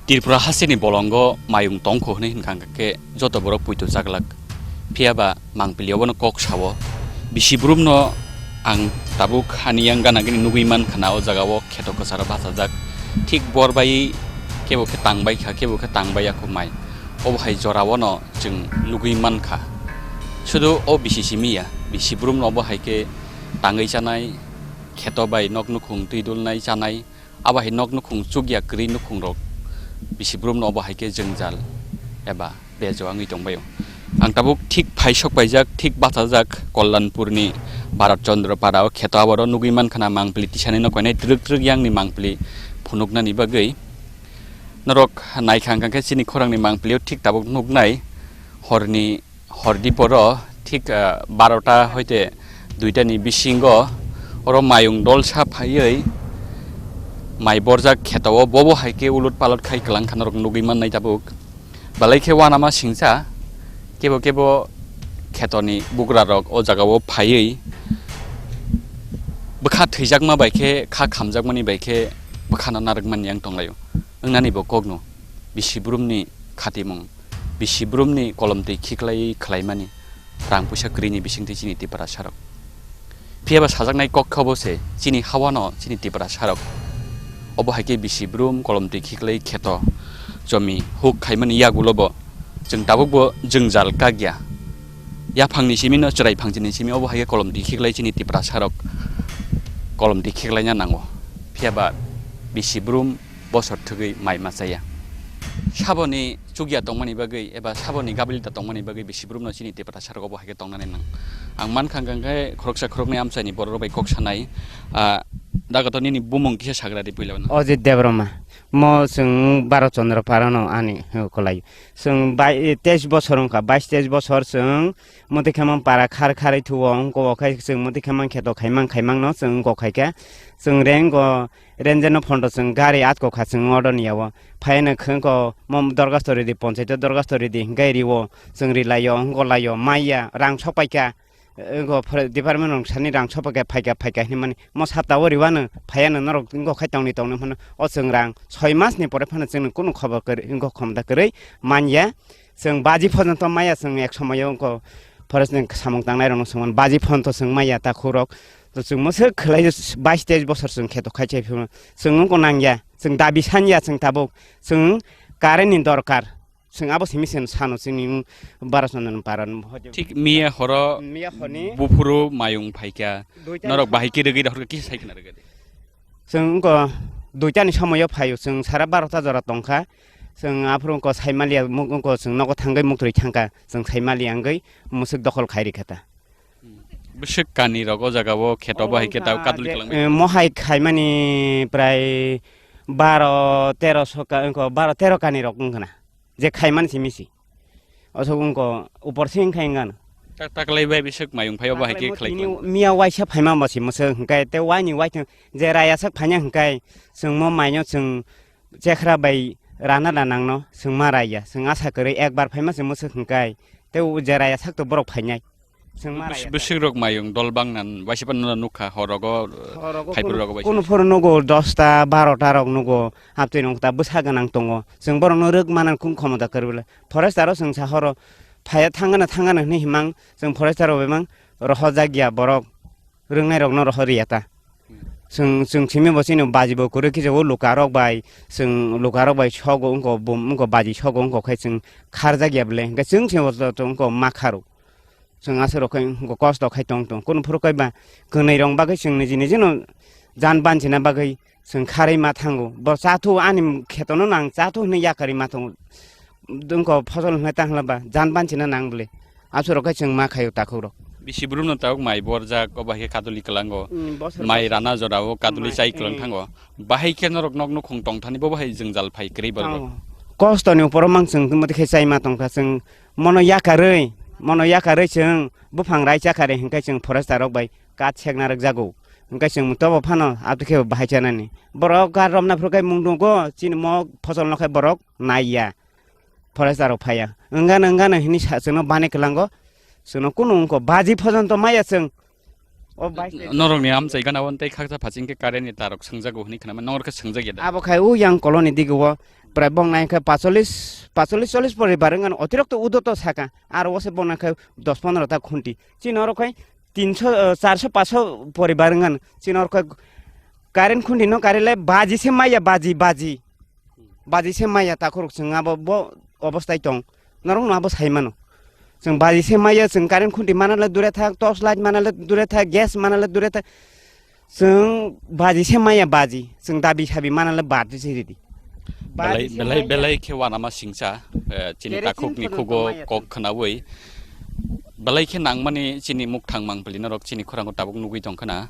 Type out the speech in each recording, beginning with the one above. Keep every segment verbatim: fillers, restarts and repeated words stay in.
Tripura hasteni bolongo mayung tongkho hwnwi hwnkha hwnkhe joto borok puitu chaglak. Phiya ba mangpili obono kok sao. Bisi brumno ang tabuk hani yang gana gini nugwi mankha na o jagao kheto kwcharo bachajak. Thik bor bai kebo khe tangbai kha, kebo khe tangbai ya kho mai. Obo hai jorao no chwng nugwi mankha. Sudu o bisi simi ya, bisi brumno obo hai khe tangwi chanai, kheto bai nok nukhung twi dulnai chanai. Abo hai nok nukhung chukya kwrwi nukhungrok bisi brumno obo hai khe jwngjal eba bejo wngwi tongbaio. Ang tabuk thik phaisok paijak, thik bachajak Kollanpurni Bharat Chandra Para o kheto aboro nugwi mankha na mangpili tisani nok kainai twrwk twrwk yangni mangpili phunuknani bagwi. Norok naikha hwnkha khe chini khorangni mangpili o thik tabuk nuknai horni Hor diporo thik, ah, barota hoite duitani bisingo oro mayung dolsa phaiwi mai borjak kheto o bobo hai khe ulut palot khai kwlang kha norok nugwi mannai tabuk. Balai khe uanama singcha kebo kebo khetoni bugrarok o jagao phaiwi bwkha thwijakma bai khe kha khamjakmani bai khe bwkhano narwkmani yang tonglaio. Wngnani bo kokno bisi brumni khatimung. Bisi brumni kolom twi khiklai khlaimani rang puisa kwrwini bisingtwi chini Tiprasarok. Phiya ba sajaknai kok khe obo se chini hawano chini Tiprasarok. Obo hai khe bisi brum kolom twi khiklai kheto jomi huk khaimani yagulo bo chwng tabukbo jwngjal kakya. Yaphangni simi no chwrai phangchini simi obo hai khe kolom twi khiklai chini Tiprasarok kolom twi khiklaina nango. Phiya ba bisi brum bosor thwgwi mai ma chaya. Saboni chukya tongmani bagwi eba saboni gabilita tongmani bagwi bisi brumno chini Tiprasarok obo hai khe tongnani nang. Ang mankha hwnkha khe khoroksa khoroknwi amchaini borok rok bai kok sanai. Ah, dagoto nini bumung kisa sagra di puila no. Ojit Debbarma. Mo chwng Bharat Chandra Para no ani, eh, kwlai. Chwng bai-, teis bosor wngkha, bais teis bosor chwng Muti khamang para khar kharwi thuo, wngkok khai chwng muti khamang kheto khaimang khaimang no chwng wngkok khai khe. Chwng renggo Ranger no phone rw chwng gari atko kha chwng order ni yago. Phai no khwngko mo dorgasto ridi, ponchaito dorgasto ridi, hwnkhe rio chwng rilaio, wngkok laio, maya rang sok paikha. Wngkok department rok sani rang sok paikha, phaikha, phaikha hinmani. Mo sapta o riwano phaiya no norok wngkok khai tongni tongni phano o chwng rang soi mas ni pore phano chwngno kunu khobor kwrwi, wngkok khomda kwrwi manya. Chwng baji phano to maya, chwng ek somoyo wngkok forest ni samung tangnai rokno chwng baji phano to chwng maya ta khurok. To chwng mwswk khwlai bais teis bosor chwng kheto khai chai phano chwng wngkok nangya, chwng dabi sanya chwng tabuk chwng current ni dorkar. Chwng abo simi se sano chini Bharat Chandra Para ni hoite. Thik miya horo miya horni buphuru mayung phaikha. Duita norok bahai khe rwgwi rw kisa sai khna rwgwi. Chwng wngkok duita ni somoyo phaio, chwng sara barota jora tongkha. Chwng aphuru wngkok saimaliya, wngkok chwng nogo thangwi muktwi thangkha, chwng saimaliya wngwi mwswk dokhol khai rikha ta. Bwswk kani rok o jaga o kheto bo hai khe ta kadul wngkha, kalang eh, mohai khaimani prai baro tero so ka, wngkok baro tero kani rok wngkha na. Je khaimani simi si. Osok wngkok upor se wngkha wngkha na. Tak taklai bai bwswk mayung phaio bo hai khe khlai tini khlai. Miya waisa phaima bo si mwswk hwnkhe tei waini waithwng je raya sak phaina hwnkhe chwng mo maino chwng chekhra bai rana da nangno chwng ma raya. Chwng asa kwrwi ekbar phaima se mwswk hwnkhe tei je raya sak to borok phainai. Chwng ma raya. Bwswk rok mayung dol bang nan waisa phano nukha horogo, horogo phaiphuru rogo waisa. Kunu phuru nugo dosta barota rok nugo, haptwi nung ta bwsa gwnang tongo. Chwng borokno rwk manan kung khomota kwrwi le. Forest aro chwng sa horo phaiya thangana thangana hwnwi himang chwng forest aro bemang rohorjak ya borok rwngnairokno rohor ya ta. Chwng, chwng simi bo chini bajibo kwrwi kisa o lukarok bai, chwng lukarok bai sogo wngko bum wngko baji sogo wngko khai chwng kharjak ya bwle hwnkhe chwng se bo to wngko ma kharw. Chwng aswk rok khai wngko kosto khai tong tong kunu phuru kai ba kwnwi rok bagwi chwng niji niji no jan banchina bagwi chwng kharwi ma thango. Bo chathu ani khetono nang chathu hwnwi yakarwi ma thango. Wngkok phosol hwnwi ta hwnla ba jan banchina nang bwle. Aswk rok khai chwng ma khaio takhuk rok. Bisi brumno tabuk mai borjak, obo hai khe kaduli kwlango. Hmm, bosor mai bosor. Rana jorao kaduli mai, chai kwlang hmm. Thango. Bahai khe norok nok nukhung tongthani bo bahai jwngjal phai kwrwi borok. Thango. Kostoni uporo mang chwng tongma khe chai ma tongkha chwng mono yakarwi, mono yakarwi chwng buphang rai chakhari hwnkhe chwng forester rok bai kat sekna rwkjago. Hwnkhe chwng tobo phano aboni khe bahai chanani. Borok kar romna phuru khe mung nukgo, chini mok phosol no khe borok naiya. Forester rok phaiya. Wngano, wngano hini sa-, chwngno bani kwlango. Chwngno kunu wngkho baji phojol to maya chwng. O bais le norokni amchai gana o tei khaksa phaching khe current ni tarok swngjago hwnwi khwnama, norok khe swngjak ya da? Abo khai o yang koloni digo o prai bong nai khe pacholis, pacholis, chollis poribar wngkha, otirokto udo to saka, aro o se bong nai khe dos pondro ta khunti. Chini oro khai tinso, eh, charso paso poribar wngkha, chini oro khai current khunti no kari le baji se maya, baji, baji. Baji se maya takhurok chwng abo bo obostai tong. Norok no abo sai mano. Chwng baji se maya, chwng current khunti mana le dure thak, torch light mana le dure thak, gas mana le dure thak. Chwng baji se maya baji. Chwng dabi sabi mana le baji se ridi. Belai, baji se belai, maya. Belai khe wanama singcha, eh, chini kerosene takhukni phano khugo tongmaya kok chwng khwnawi. Belai khe nangmani chini mukthang mangpili norok chini khorango tabuk nugwi tong khwna.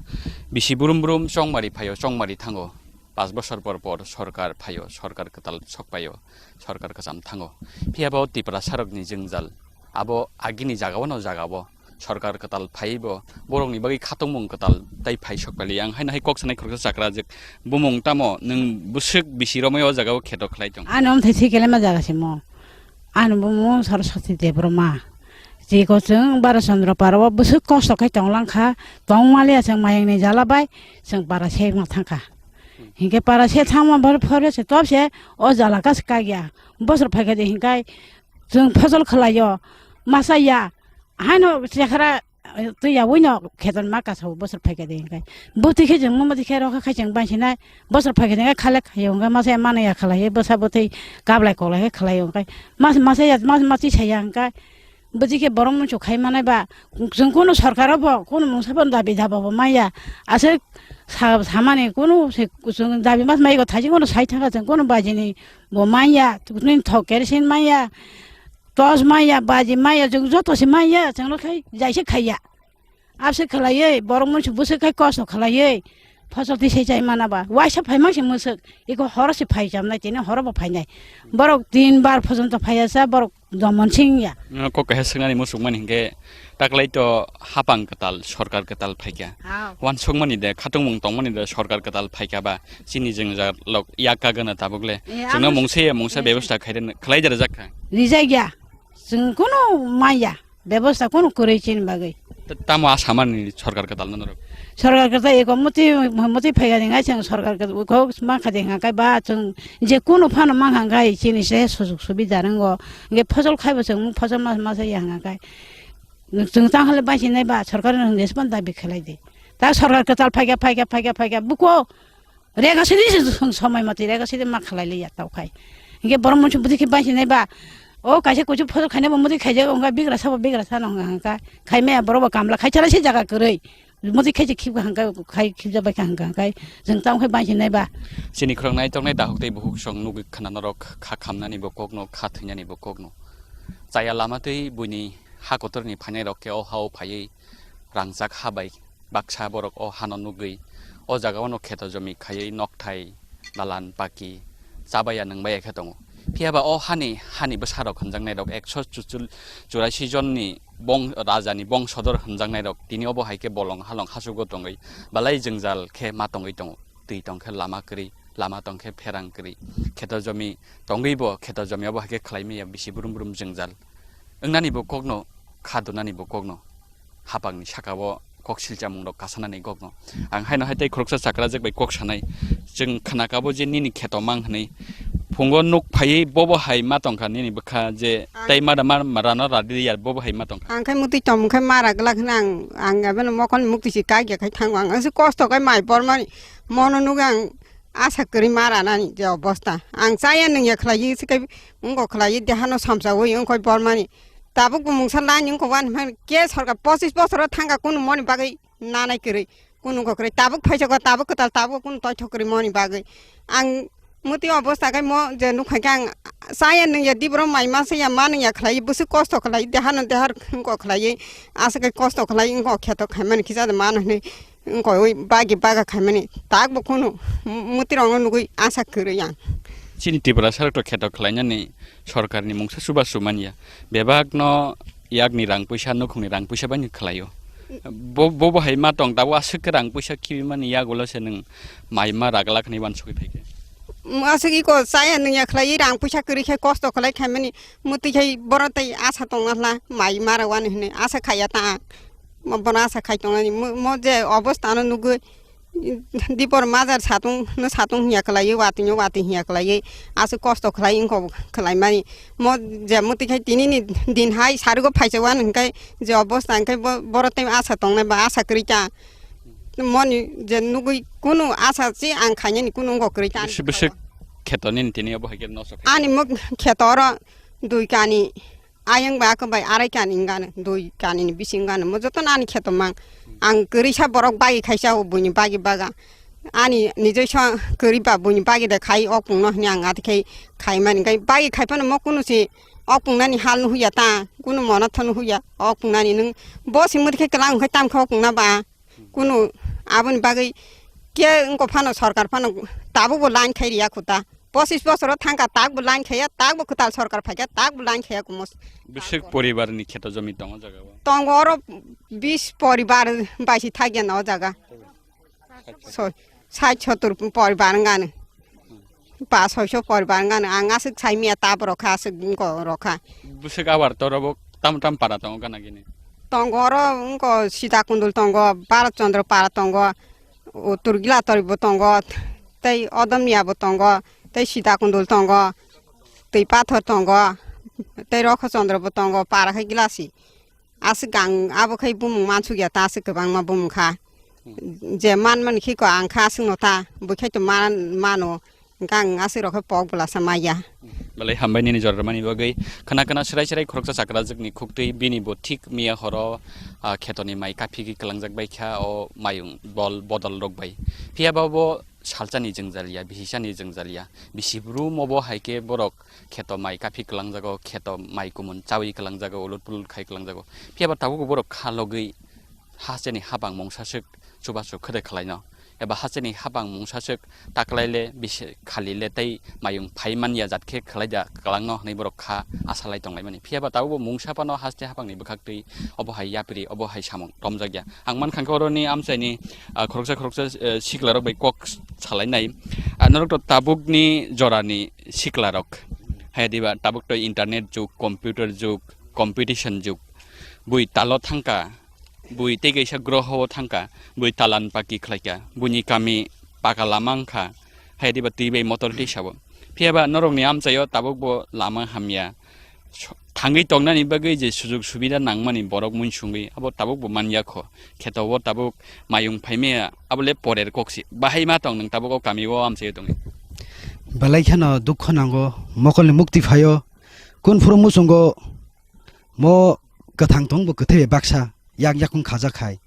Bisi brum brum chongmari phaio, chongmari thango. Pas bosor por por sorkar phaio, sorkar kwtal sok paio, sorkar kwcham thango. Phiya bo Tiprasarokni jwngjal abo agini jagao no jagao sorkar kwtal phaibo borokni bagwi khatungmung kwtal tei phai sok pali. Ang haino hai kok sanai khoroksa chakra jwk, bumung tamo nwng bwswk bisi romwi o jagao kheto khlai tong? Ano omthai thwi kelema jaga simo. Ano bumung Saraswati Debbarma. Jiko chwng Baro Chandra Paro o bwswk kosto khai tong lang kha, tong maliya chwng mayang ni jala bai chwng para se ma thang kha. Hinkhe para se thangma bor phore se top se o jala kas kagya. Bosor phaikha de hinkai chwng phosol khlaio. Masa ya haino chekhara twi ya wino kheton ma kasa bosor phaikha de hinkai. Bwtwi khe chwng mama khe rokha khai chwng bansinai bosor phaikha de hinkai khale khaio hinkai masa ya mana ya khlaiyo bwsa bwtwi kablai kolai khe khlaio hinkai. Mas masa ya mas masi saya hinkai. Bwtwi khe borok muichu khai manai ba, chwng kunu sorkar o bo kunu mungsa bo dabi daba bo manya. Aswk sa-, samani kunu se, chwng dabi mas mai go thaisi kunu sai thangkha chwng kunu bajini bo manya, nini thok kerosene manya, torch manya, baji manya, chwng joto se manya, chwng no khai jaise khaiya. Abse khlaiwi borok muichu bwswk khai kosto khlaiwi phosol twi se chai mana ba. Waisa phaima se mwswk, iko horo se phai chamnai, tini horo bo phainai. Borok tin bar phojonto phaiya sa, borok Domon sing ya. Kok kaisa swngnani muchungmani hinkhe taklai to hapang kwtal, sorkar kwtal phaikha. Hao. Wansukmani de, khatungmung tongmani de, sorkar kwtal phaikha ba, chini jwngjal lok yak kagana tabuk le. Eh, chwngno amo mungsa ya, mungsa eh, bebostha khaide, khlai da rwjak kha. Rijak ya. Chwng kunu manya, bebostha kunu kwrwi chini bagwi. Ta-, tamo a samani sorkar kwtal no norok? Sorkar kwtal eko muti, muti phaikha de ngai chwng sorkar kwtal kok ma kha de hwnka khe ba chwng je kunu phano ma hwnka khe chini se sujuk subida rwngo. Hwnkhe phosol khaibo chwng phosol ma, ma se ya hwnka khe. Chwng tang hole bai sinai ba sorkar no hwnkhe se phano dabi khlai di. Ta sorkar kwtal phaikha, phaikha, phaikha, phaikha buko rega sidi se chwng somoi mati rega sidi ma khlai li ya tau khai. Hwnkhe borok muichu bwtwi khe bai sinai ba o kaisa kuchuk phosol khainai bo muti khaijak hwnka bigra sabo bigra sano hwnka hwnka khai maya borok bo kamla khai chala se jaga kwrwi. Mudi khe je khibka hwnka khai khibjak bai kha hwnka hwnkai chwng tamo khe bai se nai ba. Chini khorang nai tongnai dahok tei buhuk song nugwi khna norok kha khamnani bo kokno kha thwinani bo kokno. Chaya lama tei buini ha kotorni phainai rok khe o hao phaiwi rangjak ha bai baksa borok o hano nugwi o jaga o no kheto jomi khaiwi nokthai dalan paki chabaya nwngbaya khe tongo. Phiya ba o hani, hani bwsarok hwnjaknairok ekso chuchul-, churaisi jonni bong-, rajani bongsodor hwnjaknairok tini obo hai khe bolong halong hasugo tongwi belai jwngjal khe ma tongwi tongo. Twi tong khe lama kwrwi, lama tong khe pherang kwrwi. Kheto jomi tongwi bo kheto jomi obo hai khe khlai maya bisi brum brum jwngjal. Wngnani bo kokno, kha donani bo kokno. Hapangni saka o kok silchamung rok kasanani kokno. Ang haino hai tei khoroksa chakrajak bai kok sanai. Chwng khna kabo je nini kheto mang hwnwi. Phungo nuk phaiwi bobo hai ma tongkha nini bwkha je ang tei mada mar-, marano radi ya bobo hai ma tongkha. Ang khai mutwi tong khai mara glak hwnwi ang, ang ebono mokol mukti si kak ya khai thango ang. Ang se kosto khai mai pormani mono nugwi ang asa kwrwi mara nani je obosta. Ang chaya nungya khlaiwi se khai wngkok khlaiwi dehano samsawi wngkoi pormani. Tabuk bo mungsa line wngkha uan hwnmani khe sorkar pochis bosoro thangkha kunu moni bagwi nanai kwrwi, kunu wngkha kwrwi. Tabuk phaisakha, tabuk kwtal, tabuk kunu toithok kwrwi moni bagwi. Ang mutwi obosta khe mo je nukha khe ang chaya nungya dibro mai masa ya ma nungya khlai bwswk kosto khlai dehano dehar wngkha khlaiwi aswk khe kosto khlai wngkha kheto khaimani kisa de mano hwnwi. Wngkha ui bagi baga khaimani takbo kunu mutirokno nugwi asa kwrwi ang. Chini Tripura sarokto kheto khlainani sorkarni mungsa chubachu manya. Bebakno yakni rang puisa, nukhungni rang puisa bai khlaio. Bo, bo, bo hai ma tong, tabuk aswk khe rang puisa khibimani yagulo se nwng mai ma ragla khwnwi uansugwi phaikhe. Aswk iko chaya nungya khlaiwi rang puisa kwrwi khe kosto khlai khaimani mutwi khai borok tei asa tongna hla mai ma rwani hwnwi asa khaiya ta ang. Mo bono asa khai tongnani, mo, mo je obostha no nugwi, dipor majar satung no satung hiya khlaiwi, watwi no watwi hiya khlaiwi, aswk kosto khlai wngkha khlaimani. Mo je mwtwi khai tini ni din hai sarugo phaisa wani hwnkhe je obostha hwnkhe bo-, boro tei asa tongnai ba asa kwrwi ta. Moni je nugwi kunu asa chi ang khainani kunu wngkha kwrwi ta. Bisi, bisi kheto nini tini obo hai khe nosto khai. Ani mo kheto oro dui kani. Ayang ba kwbai arai kani wngano, dui kani ni bisi wngano. Mo joto no ani kheto mang. Ang kwrwi sa borok bagi khaisa o buini bagi baga. Ani nijoi sa kwrwi ba buini bagi de khai o kung no hini ang ati khai khai mani. Khai bagi khai phano mo kunu si o kung nani hal no huya ta, kunu mono tho no huya o kung nani nung bo si muti khai klang khai tam kha o kung na ba. Kunu aboni bagwi ke wngkha phano sorkar phano tabukbo line khai riya kho ta. Pochis bosoro thangkha, takbo line khaiya, takbo kwtal sorkar phaikha, takbo line khaiya kumo. Bisik poribarni kheto jomi tongo jaga o? Tongo oro bis poribar baisi thakya no jaga. Soi, sait sotur poribar wngano. Pas soiso poribar wngano. Ang aswk saimya taborok kha, aswk wngko rokha. Bisik abar torobo tam tam para tongo gana gini? Tongo oro wngko Sita Kundul tongo, Bharat Chandra para tongo. O Turgila toribo tongo, tei Odomniya bo tongo, tei Sita Kundul tongo, tei Pathor tongo, tei Rokho Chandra bo tongo, para khai Gilasi. Aswk ang abo khai bumung mansukya ta, aswk kwbangma bumung kha. Je manmani khiko ang kha aswkno ta, bwkhai to man-, mano. Hwnkhe ang aswk rok khe pok bwlasa maya. Belai hambai nini jora rwmani bagwi. Khna khna swrai swrai khoroksa chakrajwkni khuktwi bini bo thik miya horo, ah, khetoni mai kaphigwi kwlangjak bai kha o mayung bol bodol rok bai. Phiya ba bo salsani jwngjal ya, bihisani jwngjal ya. Bisi brum obo hai khe borok kheto mai kaphi kwlangjago, kheto mai kumun chawi kwlangjago, ulut pulut khai kwlangjago. Phiya ba tabuk borok kha logwi hasteni habang mungsa swk chubachu khede khlaino, eba hasteni habang mungsa swk taklaile bisi khalile tei mayung phai manya jat khe khlaida kwlangno hwnwi borok kha asalai tonglaimani. Phiya ba tabukbo mungsa phano haste habangni bwkhaktwi obo hai yapri, obo hai samung tomjakya. Ang mankha khe oroni amchaini, ah, khoroksa khoroksa, eh, siklarok bai kok salainai. Ah, norok to tabukni jorani siklarok. Hai diba tabuk to internet jug, computer jug, competition jug. Bui talo thangka, bui tei kaisa groho o thangka, bui talan paki khlaika, buini kami paka lama wngkha, hai diba twi bai motor twi sabo. Phiya ba norokni amchaio tabuk bo lama hamya. So-, thangwi tongnani bagwi je sujug subida nangmani borok muinsungwi abo tabuk bo manya kho. Kheto o tabuk mayung phaimaya abo le porer kok si. Bahai ma tong nwng tabuk o kami o amchaio tongwi? Belai kheno dukho nango, mokolni mukti phaio, kun phuru muchungo mo kwthang tong bo kwthwi bai baksa yak yakung khajak khai.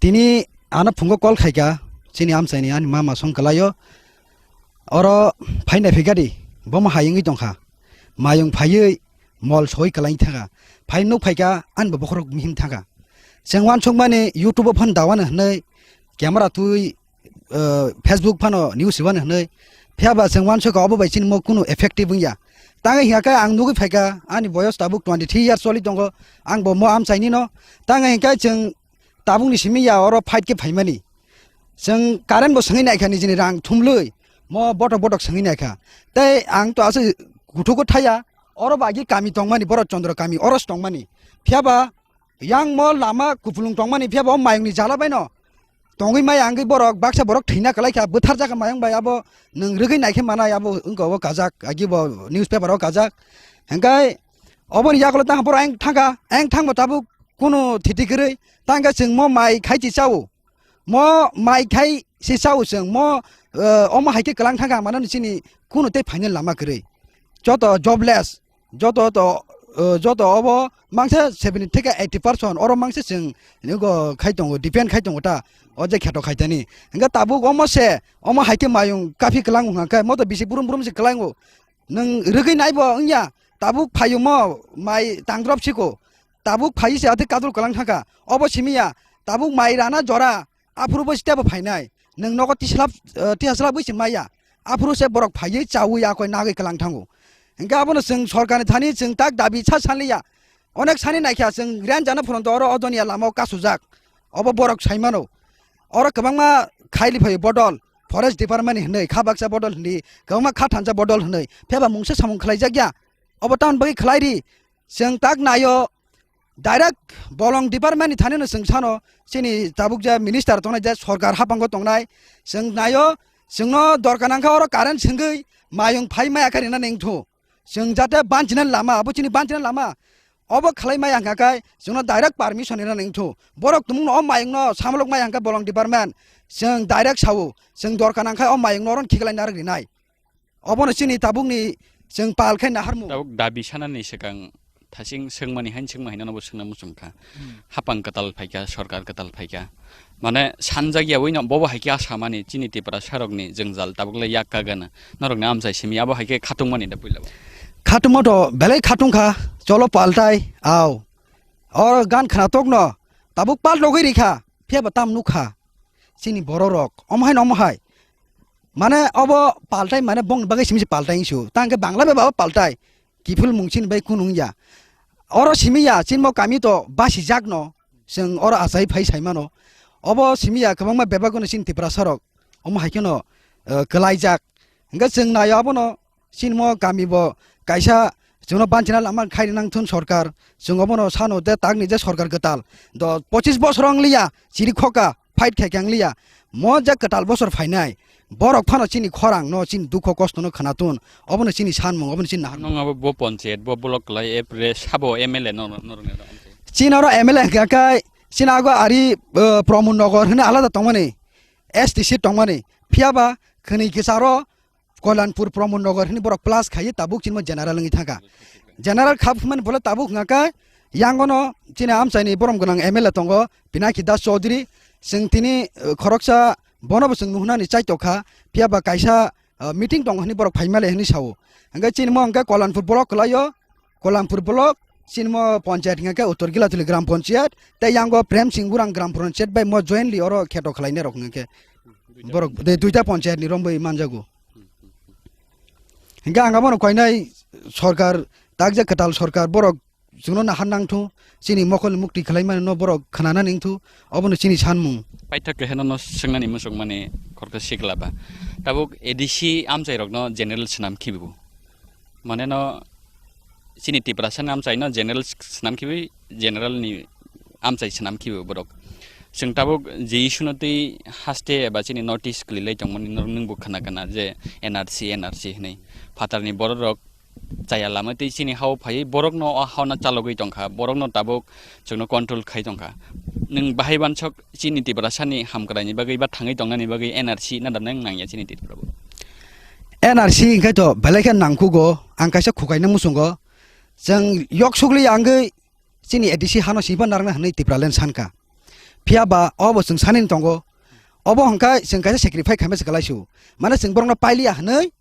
Tini ano phungo call khaika, chini amchaini ani mama song kwlaio. Oro phaina phikadi, bomo hayungwi tongkha. Mayung phaiwi mol soi kwlai thangkha. Phai nuk phaika, ani bo bokhorok mihim thangkha. Chwng wansukmani YouTube o phano dawan hwnwi camera twi, eh, Facebook phano news rwani hwnwi. Phiya ba chwng wansukha obo bai chini mo kunu effective wngya. Tangwi hinkhe ang nugwi phaika, ani boyos tabuk twenty three years choli tongo, ang bo mo amchaini no. Tangwi hinkhe chwng tabukni simi ya oro fight khe phaimani. Chwng current bo swngwi naikha nijini rang thumlwi, mo botok botok swngwi naikha. Tei ang to aswk kuthukgo thaya, oro bo agi kami tongmani, borok Chandra kami, oro se tongmani. Phiya ba yang mo lama kupulung tongmani, phiya ba o mayungni jala baino tongwi maya wngwi borok, baksa borok thwina kwlai kha, bwtharjak kha mayung bai, abo nwng rwgwi naikhe manai, abo wngkha obo kajak, agi bo newspaper o kajak. Hwnkhe oboni yagulo tang borok ayang thangkha, ayang thangbo tabuk kunu thiti kwrwi, tangkhe chwng mo mai khai chi chao. Mo mai khai se chao chwng, mo, eh, omo hai khe kwlang thangkha, manani chini kunu tei phainani lama kwrwi. Joto jobless, joto to, eh, joto obo mangsa seventy theke eighty percent oro mangsa chwng nugo khai tongo, depend khai tongo ta, o je kheto khai tani. Hwnkhe tabuk omo se, omo hai khe mayung kaphi kwlango hwnkha khe, mo to bisi brum brum se kwlango. Nwng rwgwi naibo wngya, tabuk phaiyo mo mai tangdrop siko. Tabuk phaiwi se atwi kadul kwlang thangkha. Obo simi ya, tabuk mai rana jora, aphuru bo step phainai. Nwng nogo tislap, eh, tislap wi se maya. Aphuru se borok phaiwi chawi akoi nagwi kwlang thango. Hwnkhe abono chwng sorkarni thani chwng tak dabi sa sanliya. Onek sani naikha chwng Ranjana Phuranto oro Odonia lamao kasujak. Obo borok saimano. Oro kwbangma khaili phaio bodol, forest department ni hwnwi, kha baksa bodol hwnwi, kwbangma kha thansa bodol hwnwi. Pheba mungsa samung khlaijakya. Obo tamoni bagwi khlai ri? Chwng tak naio, direct bolong department ni thani no chwng sano, chini tabuk je minister tongnai, je sorkar hapango tongnai, chwng naio, chwngno dorkar nangkha oro current swngwi mayung phai maya kha rina nengthu. Chwng jate banchina lama, abo chini banchina lama. Obo khlai maya hwnkha khe chwngno direct permission rina nengthu. Borok tumungno o mayungno samlok maya hwnkha bolong department. Chwng direct sao, chwng dorkar nangkha o mayungno oron khiklai narwk rinai. Obono chini tabukni chwng pal khai naharmung. Tabuk dabi sanani swkang thasing swngmani hain swngma haino nobo swngna muchung kha. Hmm. Hapang kwtal phaikha, sorkar kwtal phaikha. Mane sanjak yawi no bobo hai khe asa mani chini Tiprasa rokni jwngjal tabuk le yak kagana. Norokni amchai simi abo hai khe khatungmani da puila bo. Khatungma to belai khatung kha, cholo paltai, ao. O gan khna tokno tabuk pal rogwi rikha, phiya ba tam nukha. Chini borok rok, omo hai no omo hai. Mane obo paltai mane bongni bagwi simi se paltai hinsu. Tang khe Bangla bai ba paltai. Kiphil mung chini bai kunu wngya. Oro simi ya, chini mo kami to basi jak no. Chwng oro achai phai sai mano. Obo simi ya kwbangma bebak no chini Tiprasa rok. Omo hai kheno, eh, kwlai jak. Hingke chwng nayo abono chini mo kami bo kaisa chwngno banchina lama khai nang thun sorkar. Chwng obono sano de takni je sorkar kwtal. Do pochis bosor wng liya, chiri khoka. Fight khe khe wngliya. Mo je kwtal bosor phainai, borok phano chini khorang no, chini dukho kosto no khwna tun. Obono chini sanmung, obono chini naharmung. Nung abo bo ponchayat, bo block kwlai, epre sabo M L A no, no, no, no. Chini oro M L A hwnkha khe, chini ago ari, eh, Pramod Nagar hwnwi alada tongmani, S T C tongmani. Phiya ba khwnwi kisaro Kalyanpur Pramod Nagar hwnwi borok plus khaiwi tabuk chini mo general wngwi thangkha. General khap hwnmani bole tabuk hwnkha khe yangono chini amchaini borom gwnang M L A tongo Pinaki Das Chaudhary. Chwng tini, eh, khoroksa bono bo chwng nuhunani chaitokha. Phiya ba kaisa, eh, meeting tongo hwnwi borok phaimale hwnwi sao. Hwnkhe chini mo hwnkhe Kalyanpur block kwlaio. Kalyanpur block, chini mo ponchayat hingka khe Uttor Gilatuli Gram Panchayat, tei yango Prem Singh Urang Gram Panchayat bai mo jointly oro kheto khlainai rok hingka khe. Borok de duita ponchayat ni rombai manjago. Hingke ang abono koinai sorkar, takjak kwtal sorkar, borok chwngno nahar nangthu, chini mokol mukti khlaimani no borok khwnana nengthu, obono chini sanmung. Paithak khe heno no swngnani muchungmani khoroksa sikla ba. Tabuk A D C amchai rokno general swnam khibibo. Mane no chini Tiprasa ni amchai no general swnam khibi, general ni amchai swnam khibi borok. Chwng tabuk je issue no twi haste eba chini notice kwlwi lai tongmani norok nwng bo khna khna je N R C, N R C hinwi. Phatar ni borok rok chaya lama twi chini hao phaiwi borok no o hao no chalogwi tongkha, borok no tabuk chwngno control khai tongkha. Nwng bahai bansok chini Tiprasa ni hamkrai ni bagwi ba thangwi tongnani bagwi N R C nadamnai wng nangya chini Tripura o. N R C hingkhai to belai khe nangkhugo, ang kaisa khukaina muchungo. Chwng yok sugli angwi chini A D C hano swipan narwkna hwnwi Tipraland sankha. Phiya ba obo chwng sanini tongo. Obo hwnkhe chwng kaisa sacrifice khaima se kwlai su. Mane chwng borokno pailiya hwnwi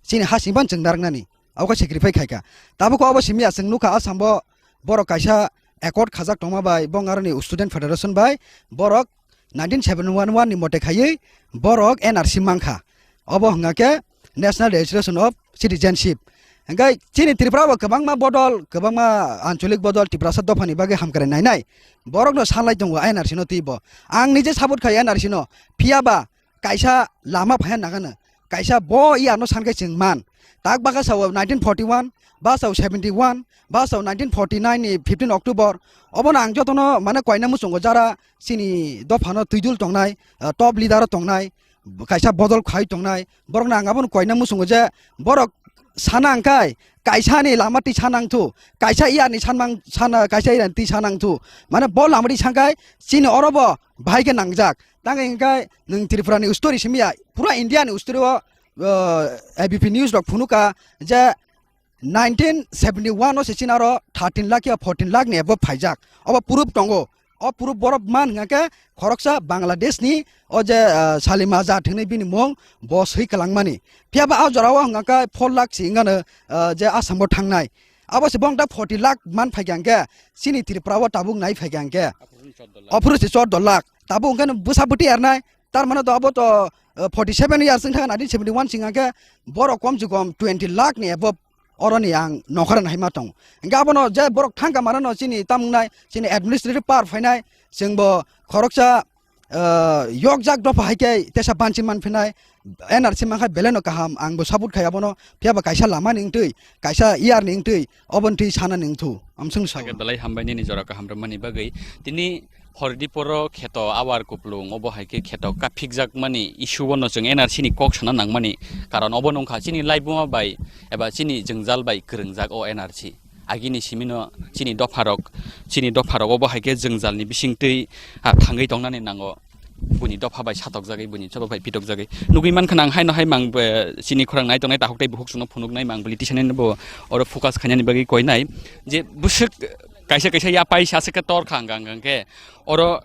chini ha swipan chwng narwknani. Abo khe sacrifice khaikha. Tabuk obo simi ya chwng nukha Assam bo borok kaisa accord khajak tongma bai bong aroni Student Federation bai borok nineteen seventy one ni mote khaiwi borok N R C mankha. Obo hwnkha khe National Registration of Citizenship. Hingkhe chini Tripura bo kwbangma bodol, kwbangma ancholik bodol Tiprasa dophani bagwi hamkrai nainai. Borokno salai tongo N R C no twibo. Ang nije support khai N R C no. Phiya ba kaisa lama phaiya nagano. Kaisa bo iya no sankhe chwng man. Tak baka sao nineteen forty one, ba sao seventy one, ba sao nineteen forty nine ni fifteen October. Obono ang jotono mane koina muchungo jara chini dophano twidul tongnai, ah, top leader o tongnai, kaisa bodol khai tongnai, borokno ang abono koina muchungo je borok sana hwnkhe kaisa ni lama twi sanang thu, kaisa iya ni sanmang sana, kaisa iya ni twi sanang thu, mane bo lama twi sangkai chini oro bo bahai khe nangjak. Tang hwnkhe nwng Tripura ni story simi ya, pura India ni story o, ah, A B P news rok phunuka je nineteen seventy one o se chini aro thirteen lakh ya fourteen lakh ni above phaijak. Obo proof tongo. O proof borok man hwnka khe khoroksa Bangladesh ni o je, ah, Salim Azad hwnwi bini mung bo swi kwlangmani. Phiya ba o jora o hwnka khe four lakh si wngano, ah, je Assam o thangnai. Abo se bong ta forty lakh man phaikha hwnkhe chini Tripura o tabuk nai phaikha hwnkhe. Aphuru se chordo lakh. Tabuk hwnkhe no bwsa bwtwi ernai. Tar mane to abo to, eh, forty seven years wngkha nineteen seventy one singkha khe borok kom se kom twenty lakh ni above oroni ang nongkhorani hai ma tongo. Hingke abono je borok thangka mano no chini tamwngnai, chini administrative power phainai, chwngbo khoroksa ah, yokjak dopha hai khe tesa banchi man phinai, N R C man khai belai no kaham, ang bo support khai abono, phiya ba kaisa lama ni wngtwi, kaisa year ni wngtwi, oboni twi sana ni wngthu, amswng sa. Belai hambai nini jora kaham rwmani bagwi. Tini Hordiporo kheto awar kuplung, obo hai khe kheto kaphikjak mani issue bono chwng N R C ni kok sana nang mani, karon obo nung kha chini laibuma bai eba chini jwngjal bai kwrwngjak o N R C. Agini simino chini dopharok, chini dopharok obo hai khe jwngjalni bisingtwi, ah, thangwi tongnani nango. Buini dopha bai satokjagwi, buini dopha bai pitokjagwi. Nugwi mankha nang haino hai mang, eh, chini khorang nai tongnai takhuk tei bukhuk chwngno phunuknai mang bwlwi tisanai bo oro focus khainani bagwi koinai. Je bwswk kaisa kaisa yapai sa se khe tor kha hwnkha hwnkha khe oro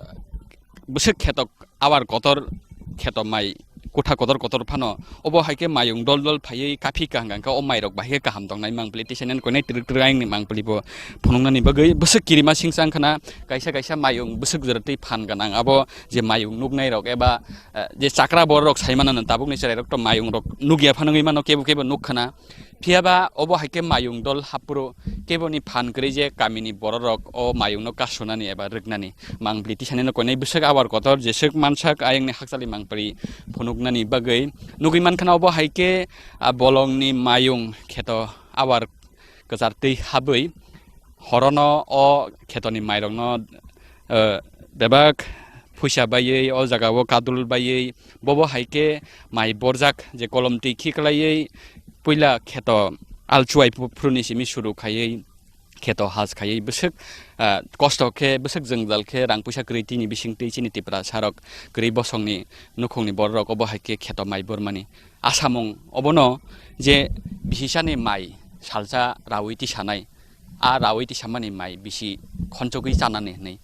bwswk kheto awar kotor kheto mai kutha kotor kotor phano obo hai khe mayung dol dol phaiwi kaphika hwnkha khe o mairok bahai khe kaham tongnai mang bwlwi tisanai koinai twrwk twrwk ayangni mang bwlwi bo phunuknani bagwi bwswk kirima singsa wngkhana kaisa kaisa mayung bwswk jora twi phan gwnang abo je mayung nuknairok eba, eh, je chakra bororok sai manano tabukni chwrairok to mayungrok nukya phano wngwi mano kebo kebo nukkhana. Phiya ba obo hai khe mayung dol haphuru keboni phan kwrwi je kamini bororok o mayungno kasunani eba rwknani mang bwlwi tisanino koinai bwswk awar kotor jeswk mansak ayangni hakchali mang pari phunuknani bagwi nugwi mankha obo hai khe, ah, bolongni mayung kheto awar kwchar twi habwi horono o khetoni mairokno, eh, bebak phuisa baiwi o jagao kadul baiwi bobo hai khe mai borjak je kolom twi khiklaiwi puila kheto alchuai phu-, phuruni simi suru khaiwi kheto has khaiwi bwswk, ah, kosto khe bwswk jwngjal khe rang puisa kwrwi tini bisingtwi chini Tiprasarok kwrwi bosongni nukhungni bororok obo hai khe kheto mai bormani asamung obono je bisisani mai salsa rawi tisanai. A rawi tisamani mai bisi khonchogwi chanani hwnwi.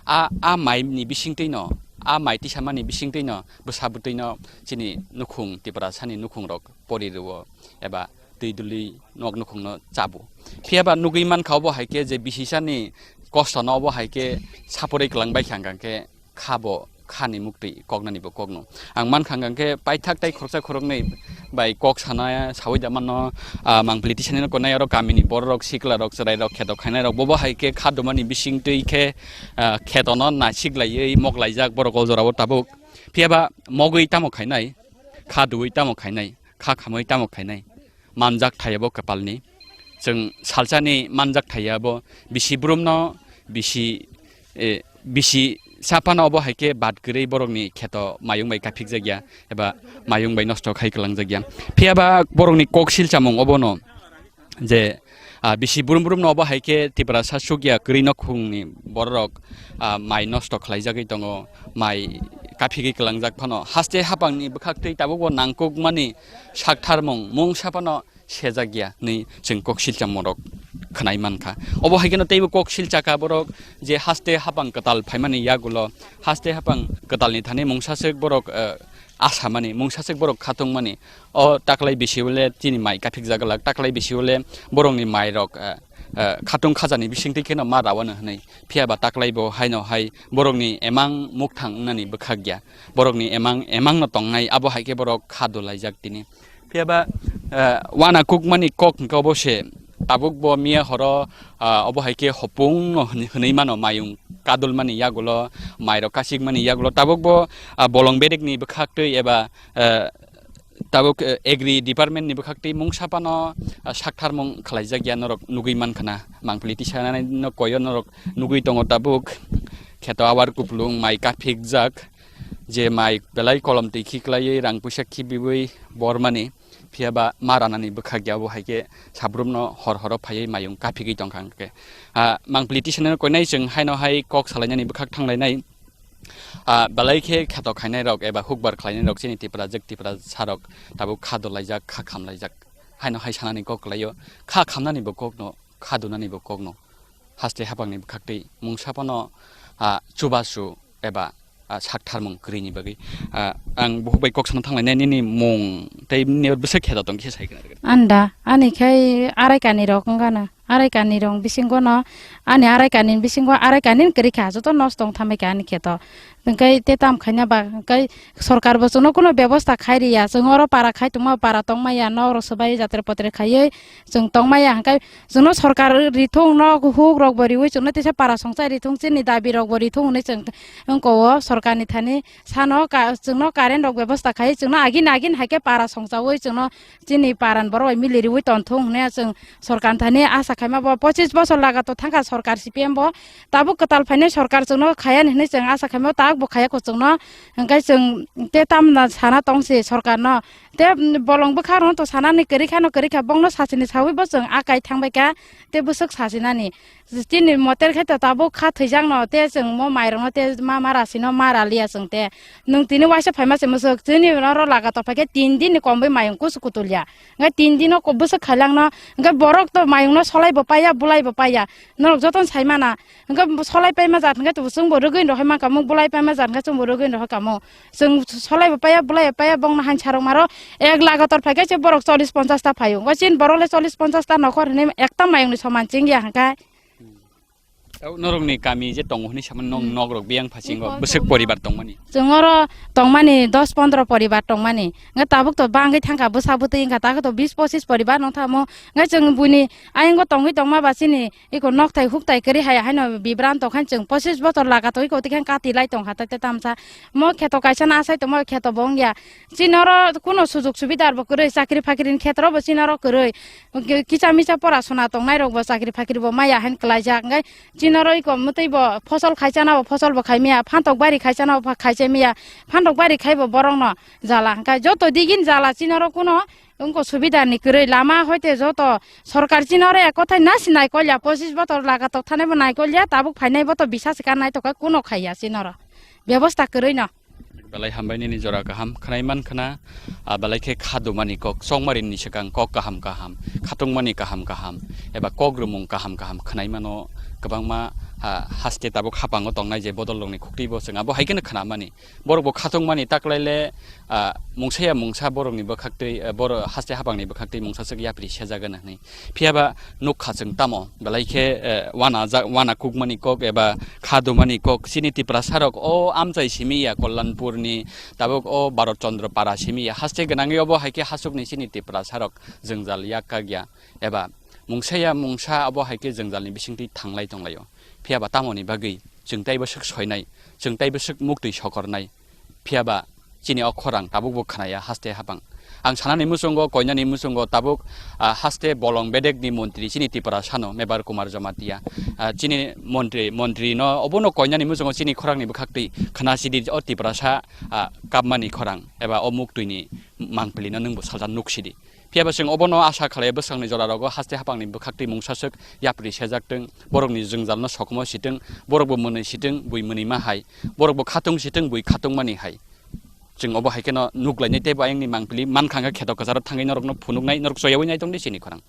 A, a maini bisingtwino, a mai tisamani bisingtwino bwsa bwtwino chini nukhung Tiprasani nukhungrok pori rwo eba twi duli nok nukhungno chabo. Phiya ba nugwi mankha obo hai khe je bisisani kostono obo hai khe saporwi kwlangbai kha hwnkha khe kha bo khani muktwi koknani bo kokno. Ang mankha hwnkha khe paithak tai khoroksa khoroknwi bai kok sana sawi da mano, ah, mang bwlwi tisanino konai oro kamini bororok siklarok chwrairok kheto khainairok bobo hai khe kha dumani bisingtwi khe, ah, khetono naisik laiwi mok laijak borok o jorao tabuk. Phiya ba mogwi tamo khainai, kha duwi tamo khainai, kha khamwi tamo khainai. Manjak thai abo kwpalni. Chwng salsani manjak thai abo bisi brumno, bisi, eh, bisi saphano obo hai khe bad kwrwi borokni kheto mayung bai kaphikjak ya eba mayung bai nosto khai kwlangjak ya. Phiya ba borokni kok silchamung obono je, ah, bisi brum brumno obo hai khe Tiprasa sukya kwrwi nokhungni bororok, ah, mai nosto khlaijagwi tongo, mai kaphigwi kwlangjak phano. Haste hapangni bwkhaktwi tabukbo nangkukmani saktharmung mungsa phano sejak ya hwnwi chwng kok silchamorok khwnai mankha. Obo hai kheno teibo kok silchaka borok je haste hapang kwtal phaimani yagulo, haste hapang kwtalni thani mungsaswk borok, eh, asamani, mungsaswk borok khatungmani. O taklai bisi ule chini mai kaphikjak glak, taklai bisi ule borokni mairok, eh, eh, khatung khajani bisingtwi kheno ma rawano hwnwi. Phiya ba taklai bo haino hai borokni emang mukthang wngnani bwkhak ya. Borokni emang, emangno tongnai, abo hai khe borok kha dolaijak tini. Phiya ba, eh, wana kukmani kok hwnkhe obo se tabuk bo miya horo, ah, obo hai khe hopung no hwnwi, hwnwi mano mayung kadulmani yagulo, mairok kasikmani yagulo tabuk bo, ah, bolong bedekni bwkhaktwi eba, eh, tabuk, eh, agri department ni bwkhaktwi mungsa phano, ah, saktharmung khlaijak ya norok nugwi mankha na. Mangpili tisanani no koyo norok nugwi tongo tabuk kheto awar kuplung mai kaphikjak. Je mai belai kolom twi khiklaiwi rang puisa khibiwi bormani, phiya ba ma ranani bwkhak ya bo hai khe sabrumno hor horo phaiwi mayung kaphigwi tongkha hwnkhe. Ah, mangpili tisanino koinai chwng haino hai kok salainani bwkhak thanglainai. Ah, belai khe kheto khainairok eba hukbar khlainairok chini Tipra jwk Tipra sarok tabuk kha dolaijak, kha khamlaijak. Haino hai sanani kok kwlaio, kha khamnani bo kokno, kha dunani bo kokno. Haste hapangni bwkhaktwi mungsa phano, ah, chubachu eba, ah, saktharmung kwrwini bagwi, ah, ang bukhuk bai kok sana thanglainai nini mung tei nini bwswk kheto tong khe sai khna rwgwi. Anda, ani khai arai kani rok wngkha na. arai kani rong bisingo no, ani arai kani bisingo arai kani kwrwi kha, joto nosto wng thamai kha ani kheto. Hwnkhe te tam khaina ba, hwnkhe sorkar bo chwngno kuno bebosta khai riya, chwng oro para khai tongma, para tongmaya, nok rok swbai jatre potre khaiwi chwng tongmaya, hwnkhe chwngno sorkar rithung, nok huk rok bo riwi chwngno tisa para songchai rithung, chini dabi rok bo rithung hwnwi chwng wngko o sorkar ni thani. Sano ka-, chwngno current rok bebosta khai, chwngno agini agini hai khe para songchaui chwngno chini paran borok bai mili riui tongthung hwnwi chwng sorkar thani asa khaima bo. Pochis bosor lagato thangkha sorkar C P M bo, tabuk kwtal phainai sorkar chwngno khayani hwnwi chwng asa khaima, tabuk bo khayakho chwngno, hwnkhe chwng te tamna sana tongsi sorkarno. Te bolong bwkha rwno to sanani kwrwi khano kwrwi kha, bongno sachini saui bo chwng akai thangbai kha, te bwswk sachinani. Chini motel khe to tabuk kha thwijak no, te chwng mo mairok no te ma, ma rasi no ma raliya chwng te. Nwng tini waisa phaima se mwswk, chini oro lagator phaikhe tin din ni komwi mayung kusu kutulya. Hwnkhe tin din no ko-, bwswk khailang no, hwnkhe borok to mayung no solai bo paiya, bulai bo paiya. Norok jotono sai mana. Hwnkhe solai paima jat hwnkhe to chwng bo rwgwi rohoi mankha mo, bulai paima jat hwnkhe chwng bo rwgwi rohoi kamo. Chwng solai bo paiya, bulai bo paiya, bongno hansa rok maro ek lagator phaikhe se borok chollish ponchash ta phaio. Hwnkhe chini borok le chollish ponchash ta nokhor hwnwi ekta mayung ni soman chengya hwnkhe. Tau norokni kami je tongo hwnwi samani nok, hmm, nokrok biyang phasingo bwswk poribar tongmani? Chwng oro tongmani dos pondro poribar tongmani. Hwnkhe tabuk to bangwi thangkha bwsa bwtwi wngkha, takhe to bis pochis poribar nong thamo. Hwnkhe chwng buini ayangbo tongwi tongma ba chini iko nokthai hukthai kwrwi hai haino bibranto khe chwng pochis bochor laga tongwi koti khe kati lai tongkha tai te tamsa. Mo kheto kaisa no asai tongma kheto bo wngya. Chini oro kuno sujug subidar bo kwrwi, chakri phakri ni khetro bo chini oro kwrwi. Ki-, kicha micha pora sona tongnai rok bo chakri phakri bo maya hain kwlaijak. Hwnkhe chini oro iko mwtwi bo phosol khai chana bo phosol bo khai maya, phantok bari khai chana bo pha-, khai chai maya, phantok bari khai bo borok no jala. Hwnkhe joto digin jala chini oro kuno wngko subida ni kwrwi lama hoite joto sorkar chini oro ek kothai nasi naikolya, pochis botor laga tok thanai bo naikolya, tabuk phainai bo to bisa se kan nai tokha kuno khaiya chini oro bebosta kwrwi no. Belai hambai nini jora kaham khwnai man khna, ah, belai khe kha dumani kok, chongmari ni swkang kok kaham kaham, khatungmani kaham kaham, eba kok rumung kaham kaham khwnai mano kwbangma, ah, haste tabuk hapango tongnai je bodol rokni khuktwi bo chwng abo hai kheno khna mani. Borok bo khatungmani taklaile, ah, mungsa ya mungsa borokni bwkhaktwi, ah, boro haste hapangni bwkhaktwi mungsa swk yapri sejagan hwnwi. Phiya ba nukha chwng tamo belai khe, eh, wana ja-, wana kukmani kok eba kha dumani kok chini Tiprasa rok o amchai simi ya Kollanpurni tabuk o Bharat Chandra Para simi ya haste gwnangwi obo hai khe hasukni chini Tiprasa rok jwngjal yak kak ya eba mungsa ya mungsa abo hai khe jwngjalni bisingtwi thanglai tonglaio. Phiya ba tamoni bagwi chwng taibo swk soinai, chwng taibo swk muktwi sokornai. Phiya ba chini o khorang tabuk bo khnaya haste hapang. Ang sanani muchungo, koinani muchungo tabuk, ah, haste bolong bedekni montri chini Tiprasano Mebar Kumar Jamatia. Ah, chini montri, montri no obono koinani muchungo chini khorangni bwkhaktwi khna sidi o Tiprasa, ah, kapmani khorang eba o muktwini mangpili no nwngbo salsa nuk sidi. Phiya ba chwng obono asa khlai bwskangni jora rogo haste hapangni bwkhaktwi mungsa swk yapri sejak tong, borokni jwngjalno sokomo sitwng, borokbo mwnwi sitwng, bui mwnwi ma hai, borokbo khatung sitwng, bui khatungmani hai. Chwng obo hai kheno nuk lainai teibo ayangni mangpili mankha hwnkhe kheto kwcharo thangwi norokno phunuknai, norok choyaui nai tongdi chini khorang.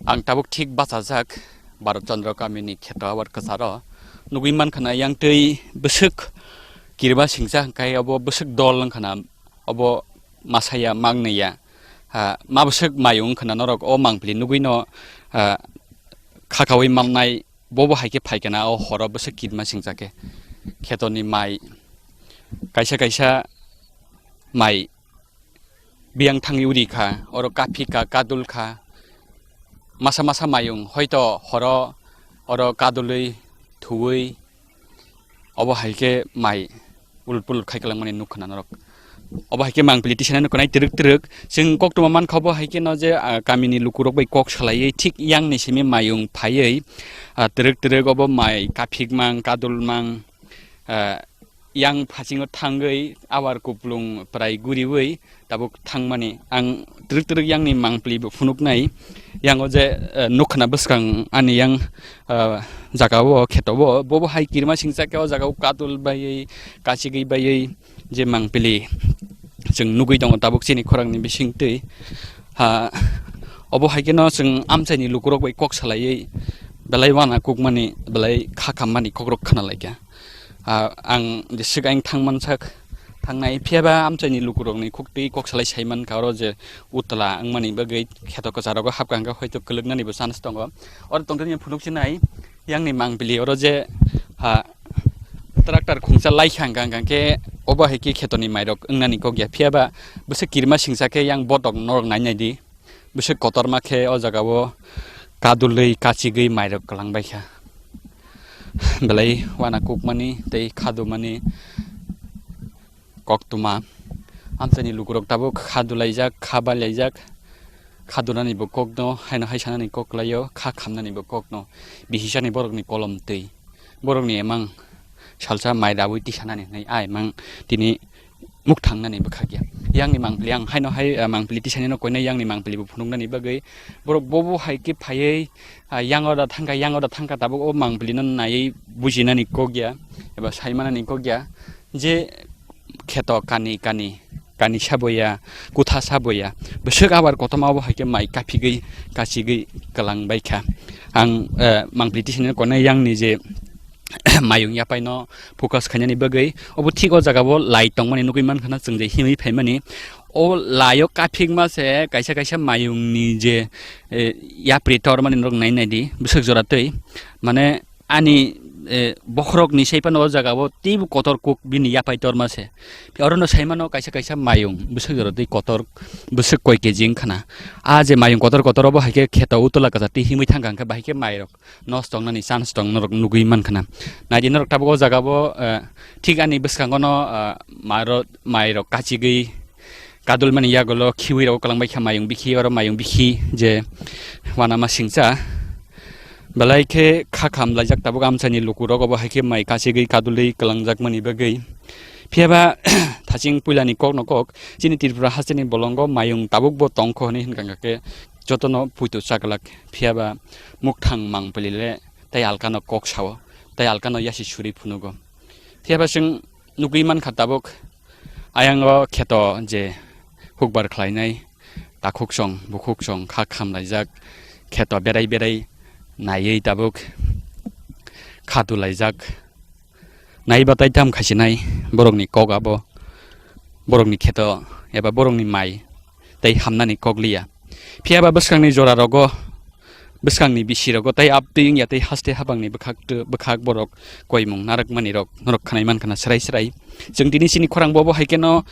Ang tabuk thik bachajak Bharat Chandra kamini kheto abar kwcharo nugwi mankha na yang twi bwswk kirima singcha hwnkhe obo bwswk dol wngkha na obo masaya mangniya, ah, ma bwswk mayung wngkha na norok o mangpili nugwi no, ah, khakaui mannai. Bobo hai khe phaikha na o horo bwswk kirima singcha khe khetoni mai Kaisa kaisa mai biyang thangwi uri kha, oro kaphik kha, kadul kha, masa masa mayung hoito horo oro kadulwi thuwi obo hai khe mai ulpul khai kwlangmani nuk khna norok. Obo hai khe mangpili tisanai nuk khnai twrwk twrwk. Chwng koktwma mankha obo hai khe no je, ah, kamini lukurok bai kok salaiwi thik yang ni simi mayung phaiwi, ah, twrwk twrwk obo mai kaphik mang, kadul mang, ah, yang phasingo thangwi abar kuplung prai guriwi tabuk thangmani. Ang twrwk twrwk yang ni mangpili bo phunuknai. Yang o je, ah, nuk khna bwskang ani yang, ah, jaga o kheto o bobo hai kirima singsa khe o jaga o kadul baiwi kachigwi baiwi je mangpili chwng nugwi tongo tabuk chini khorang ni bising twi. Ha, obo hai khe no chwng amchai ni lukurok bai kok salaiwi belai wana kukmani, belai kha khammani kokrok khna lai kha. Ah, ang jeswk ang thangmansak thangnai, phiya ba amchai ni lukurok ni khuktwi kok salai sai mankha oro je utla wngmani bagwi kheto kwcharo hapkha hwnkhe hoito kwlwknani bo chance tongo. Oro tongthokni phunuk sinai yang ni mangpili oro je, ha, tractor khungsa lai kha hwnkha hwnkha khe obo hai khe kheto ni mairok wngnani kok ya, phiya ba bwswk kirima singsa khe yang botok norok nai nai di. Bwswk kotorma khe o jaga o kadulwi kachigwi mairok kwlang bai kha. Belai wana kukmani tei khadumani koktwma. Amchaini lukurok tabuk khadulaijak, kha bailaijak. Khadunani bo kokno, haino hai sanani kok kwlaio, kha khamnani bo kokno. Bihisani borokni kolom twi. Borokni emang salsa mai raui tisanani hwnwi a emang tini mukthang nani bwkhak ya. Yang ni mangpili ang haino hai, ah, mangpili tisani no koinai yang ni mangpili bo phunuk nani bagwi borok bobo hai khe phaiwi, ah, yang oda thangkha, yang oda thangkha tabuk o mangpili no naiwi bujinani kok ya eba sai manani kok ya je kheto kani kani, kani sabo ya, kutha sabo ya, bwswk abar kotorma obo hai khe mai kaphigwi kachigwi kwlang bai kha. Ang, eh, mangpili tisani no koinai yang ni je mayung yapai no focus khainani bagwi obo thik o jaga o lai tongmani nugwi mankha na chwng je himwi phaimani. O lai o kaphikma se kaisa kaisa mayung ni je, eh, yapri tormani norok nai nai di bwswk jora twi mane ani, eh, bokhorok ni sai phano o jaga o teibo kotor kuk bini yapai torma se. Oro no sai mano kaisa kaisa mayung bwswk jora twi kotor bwswk koi keji wngkha na. A je mayung kotor kotor obo hai khe kheto utula kwchar twi himwi thangkha hwnkhe bahai khe mai rok nosto wngnani chance tong norok nugwi mankha na. Naidi norok tabuk o jaga o, eh, thik ani bwskango no, eh, maro-, mai rok kachigwi kadulmani yagulo khiwi rok kwlangbai kha mayung bikhi, oro mayung bikhi je wanama singcha belai khe kha kham laijak tabuk amchaini lukurok obo hai khe mai kachigwi kadulwi kwlangjakmani bagwi. Phiya ba thaching puilani kokno kok chini Tripura hasteni bolongo mayung tabukbo tongkho hwnwi hwnkha khe jotono puito chaklak. Phiya ba mukthang mangpili le tei alkano kok sao, tei alkano yasi suri phunugo. Phiya ba chwng nugwi mankha tabuk ayang o kheto je hukbar khlainai takhuk song, bukhuk song kha khamlaijak, kheto berai berai naiwi tabuk kha dulaijak. Naiba tai tam khaisinai borokni kok abo, borokni kheto eba borokni mai tei hamnani kok liya. Phiya ba bwskangni jora rogo, bwskangni bisi rogo tei abtwi wngya tei haste habangni bwkhak tw-, bwkhak borok koimung narwkmani rok norok khwnai mankha na srai srai. Chwng tini chini khorang bobo hai kheno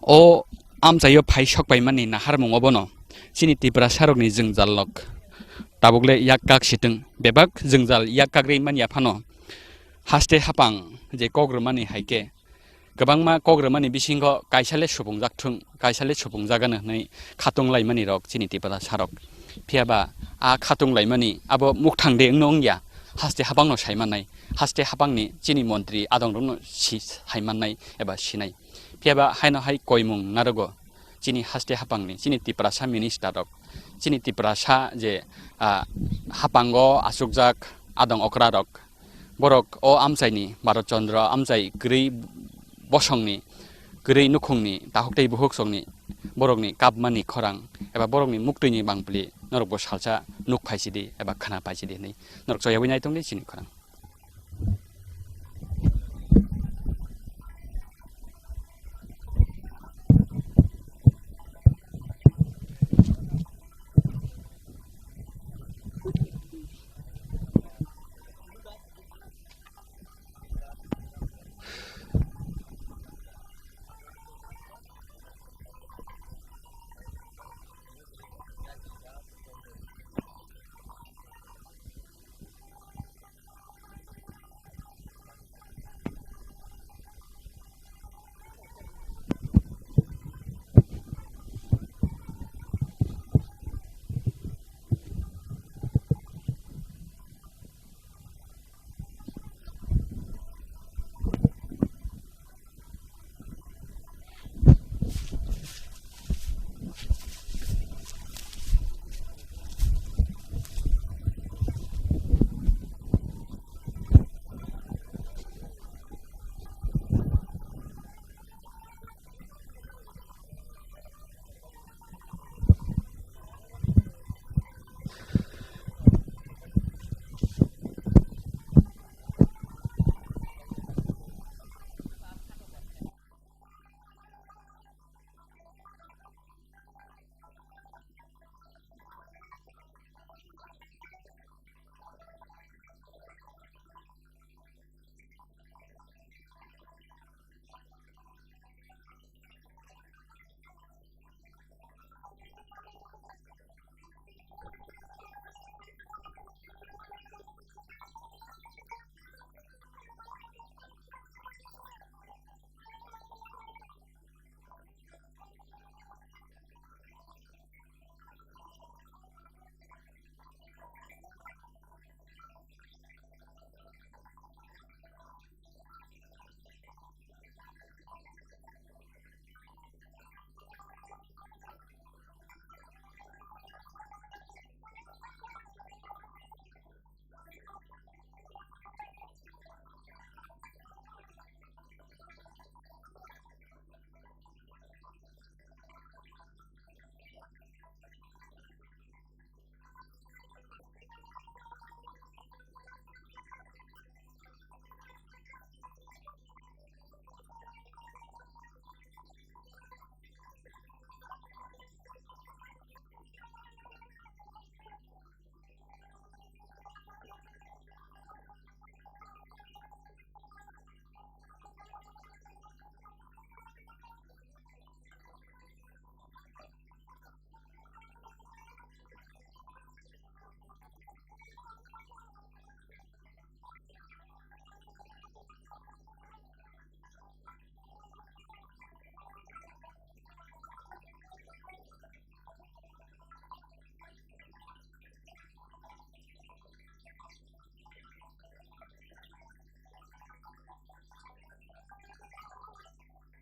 o amchaio phai sok paimani naharmung obono chini Tiprasa rokni jwngjal lok tabuk le yak kak sitwng bebak jwngjal yak kak rwi manya phano haste hapang je kok rwmani hai khe kwbangma kok rwmani bisingo kaisa le supungjak thung, kaisa le supungjagano hwnwi khatung laimani rok chini Tiprasa rok. Phiya ba a khatung laimani abo mukthang de wngno wngya, haste hapangno sai mannai, haste hapangni chini montri adongrokno si-, sai mannai eba sinai. Phiya ba haino hai koimung narogo chini haste hapangni, chini Tiprasa minister rok, chini Tiprasa je, ah, hapango achukjak adong okra rok, borok o amchaini Bharat Chandra amchai kwrwi bosongni, kwrwi nukhungni, takhuk tei bukhuk songni, borokni kapmani khorang eba borokni muktwini bangpli norokbo salsa nuk phaisidi eba khna paisidi hwnwi norok choyawi naitongdi chini khorang.